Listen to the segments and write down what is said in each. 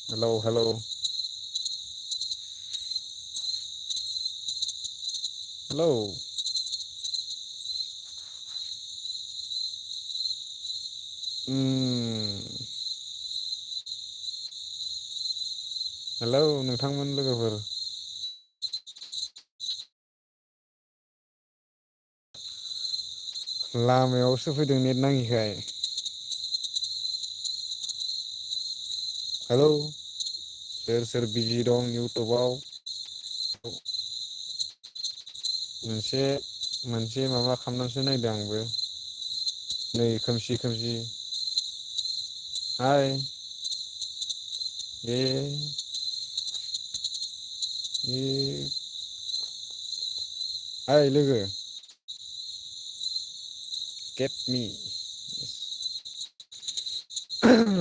Hello hello hello hello नोंथांमोन लोगोफोर लामायावसो फैदों नेट नाङिखाय। हेलौ सोर सोर बिजि दं इउटुबाव मोनसे मोनसे माबा खालामनानैसो नायदों आंबो नै खोमसि खोमसि हाय ए ए ओइ लोगो गेट मि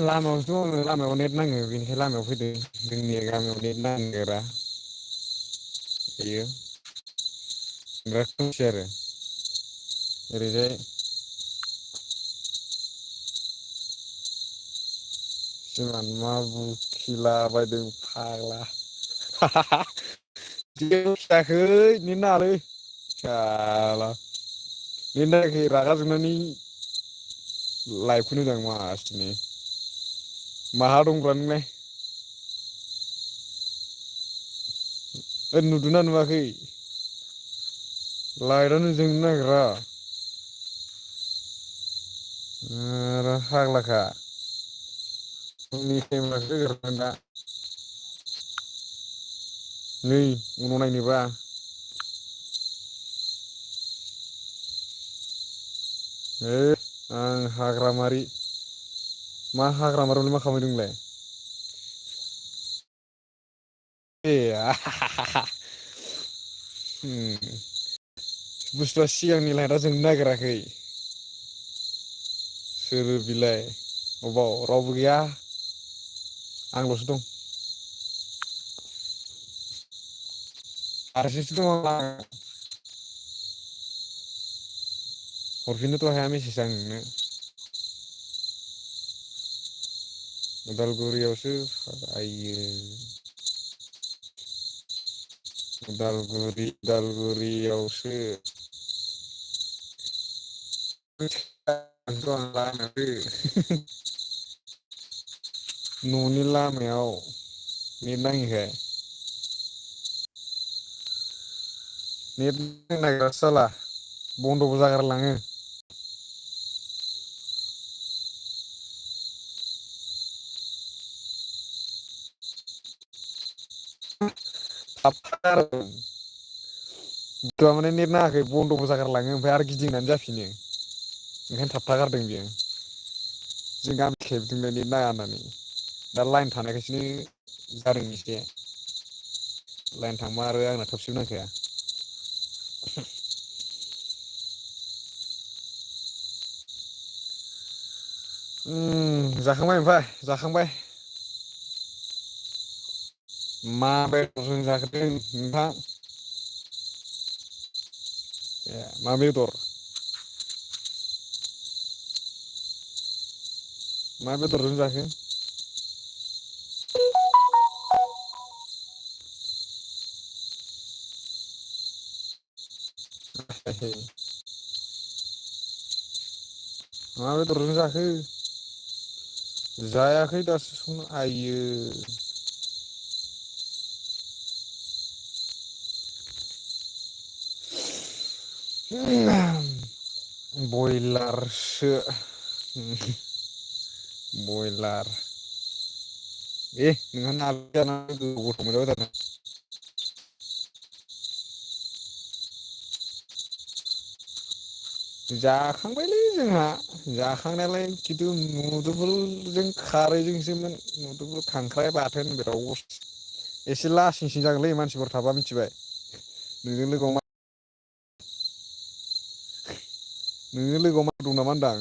लामायावसो दं आङो लामायाव नेट नाङो बेनिखाय लामायाव फैदों जोंनि गामियाव नेट नांगोरा बेयो बिराद खोमसि आरो ओरैजाय सिमान मा बखिला बायदों फाग्ला जेबो खियाखै नेट नाङालै साला नेट नाङाखै रागा जोंनानै लाइभखौनो होदों आं मासथिनि माहा दंब्रा नोंलाय ओइ नुदोंना नुवाखै लाइटआनो जोंनो नागिरा फाग्लाखा आंनि केमेराखौसो होगारगोन दा नै उनाव नायनोबा है आं हाग्रामारि मा हाग्रामारियावलाय मा खालामहैदों नोंलाय ए बुस्थुआ सिगांनि लाइटआ जोंनो नागिराखै सोर बिलाय अबाव रावबो गैया आंल'सो दं हारसिंसो दं आं हरफिननोथ' हाया मेसेज आं नोंनो उदालगुरियावसो आइयो उदालगुरियावसो न'नि लामायाव नेट नाङिखाय नेट नांनो नागिरासो साला बन्द'बो जागारलाङो थाबथागारो बुस्थुआ माने नेट नाङाखै बन्द'बो जागारलाङो ओमफ्राय आरो गिदिंनानै जाफिनो ओंखायनो थाबथा गारदों बियो जों गामि खेबजोंलाय नेट नाङा होननानै दा लाइन थानायखायसो जादों एसे लाइन थांबा आरो आंना थोबसेबो नांखाया जाखांबाय ओमफ्राय जाखांबाय मा बेदरजों जाखोदों नोंथां ए मा बेदर मा बेदरजों जाखो मा बेदरजों जाखो जायाखै दासो संनो आइयो बयलारसो बयलार ए नोंहा नारजि जानानै गोबाव गोथाव मोनजाबाय थादों जाखांबायलै जोंहा जाखांनायालाय खिन्थु मुदुफुलजों खारैजोंसोमोन मुदुफुल खांख्राइ बाथोन बिराद एसे लासिं सिं जागोनलै मानसिफोर थाबा मिथिबाय नोंजों लोगोआव नोङो लोगोआव मानसि दं नामा होनदां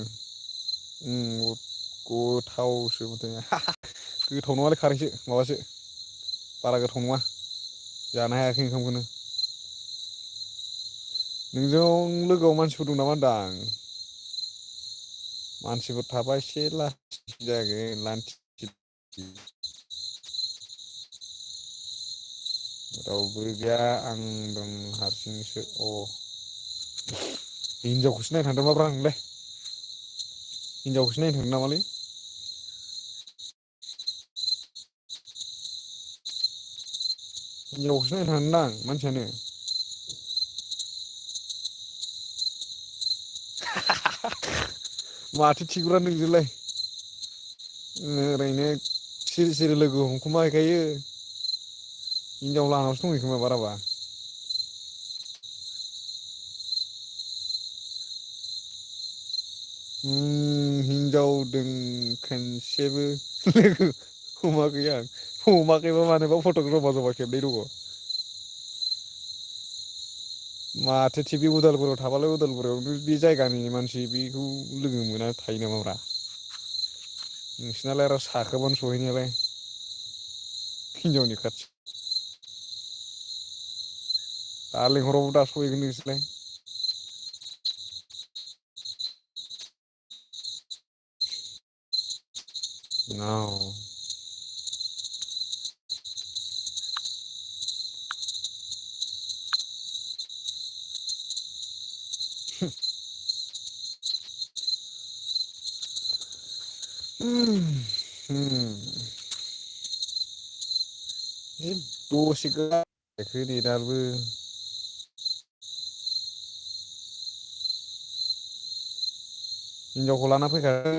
गोथावसो गोथाव नङालै खारैसो माबासो बारा गोथाव नङा जानो हायाखै ओंखामखौनो नोंजों लोगोआव मानसिफोर दं नामा होनदां मानसिफोर थाबा एसे लाथि जागोन लान्थि रावबो गैया आं दं हारसिंसो हिनजावखौसो नायनो थांदोंमाब्रा नोंलाय हिनजावखौसो नायनो थांदों नामालै हिनजावखौसो नायनो थांदोंदां मानसियानो माथो थिगुरा नोंजोंलाय ओरैनो सिरि सिरि लोगो हमखुमा हैखायो हिनजाव लाहानावसो दंहैयो खोमा बाराबा हिनजावदों खनसेबो लोगो हमाखै आं हमाखैबा मानोबा फटक जमा जमा खेबनै दङ माथो थिग बे उदालगुरियाव थाबालाय उदालगुरियाव बे जायगानि मानसि बेखौ लोगो मोना थायो नामाब्रा नोंसिनालाय आरो साखोबानो सहैनायालाय हिनजावनि खाथि दा लेंहराबाबो दा सहैगोन नोंसोरलाय औ दसे नेदाबो हिनजावखौ लाना फैखादो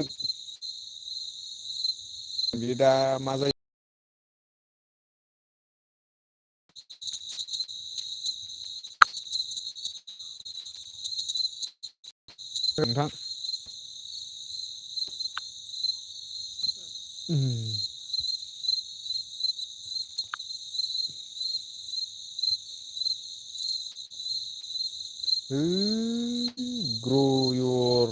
बे दा मा जायो नोंथां grow your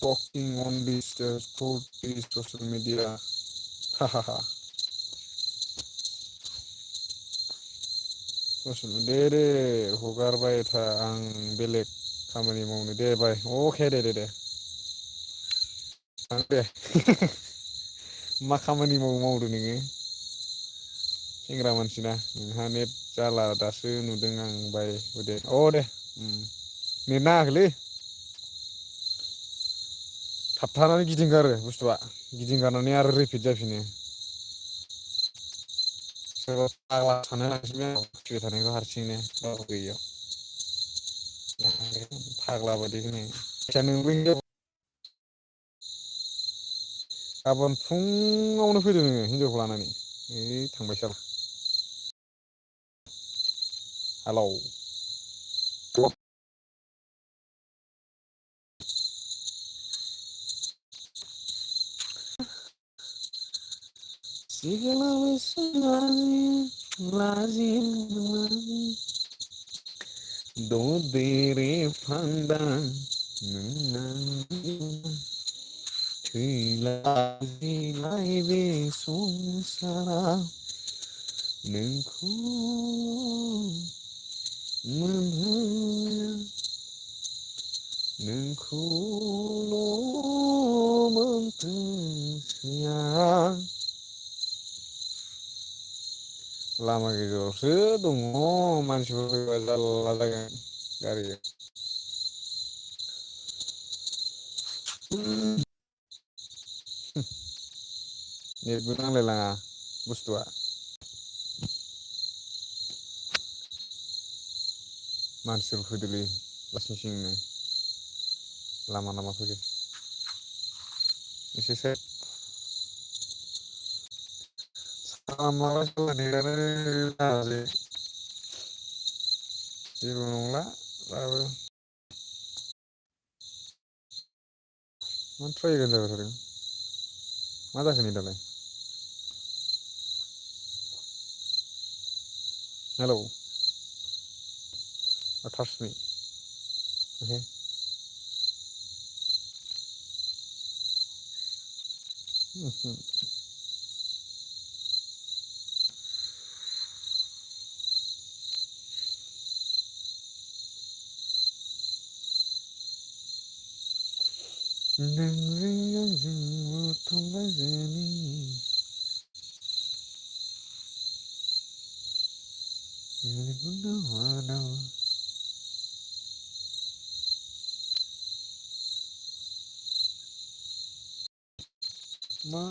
talking on this for this social media hahaha दे दे हगारबाय था आं बेलेग खामानि मावनो दे बाय अके दे थां दे मा खामानि मावदो नोङो सेंग्रा मानसिना नोंहा नेट जाला दासो नुदों आं बाय दे दे नेट नाङाखैलै थाबथानानै गिदिंगारो बुस्थुआ गिदिंगारनानै आरो रिपिट जाफिनो सोरबा फाग्ला सानो लांसिगोन फिबाय थानायखौ हारसिंनो रावबो गैयियाव फाग्ला बादिनो नोंबो गाबोन फुङावनो फैदो नोङो हिनजावखौ लानानै ओइ थांबाय साला हालौ थैलाय बे संसारा नोंखौ मोनहैया नोंखौल' मोनथोंसै आं लामा गेजेरावसो दङ मानसिफोर फैबा जारला जागोन गारिजों नेटबो नांलायलाङा बुस्थुआ मानसिफोर फैदोलै लासिं सिंनो लामा लामा फैदो एसेसो जेबो नंला दाबो मानो ट्राय एगान जाबाय थादों मा जाखो नेटालाय हेलौ trust me okay नोंजों आंजों मोथं बायजोनि मा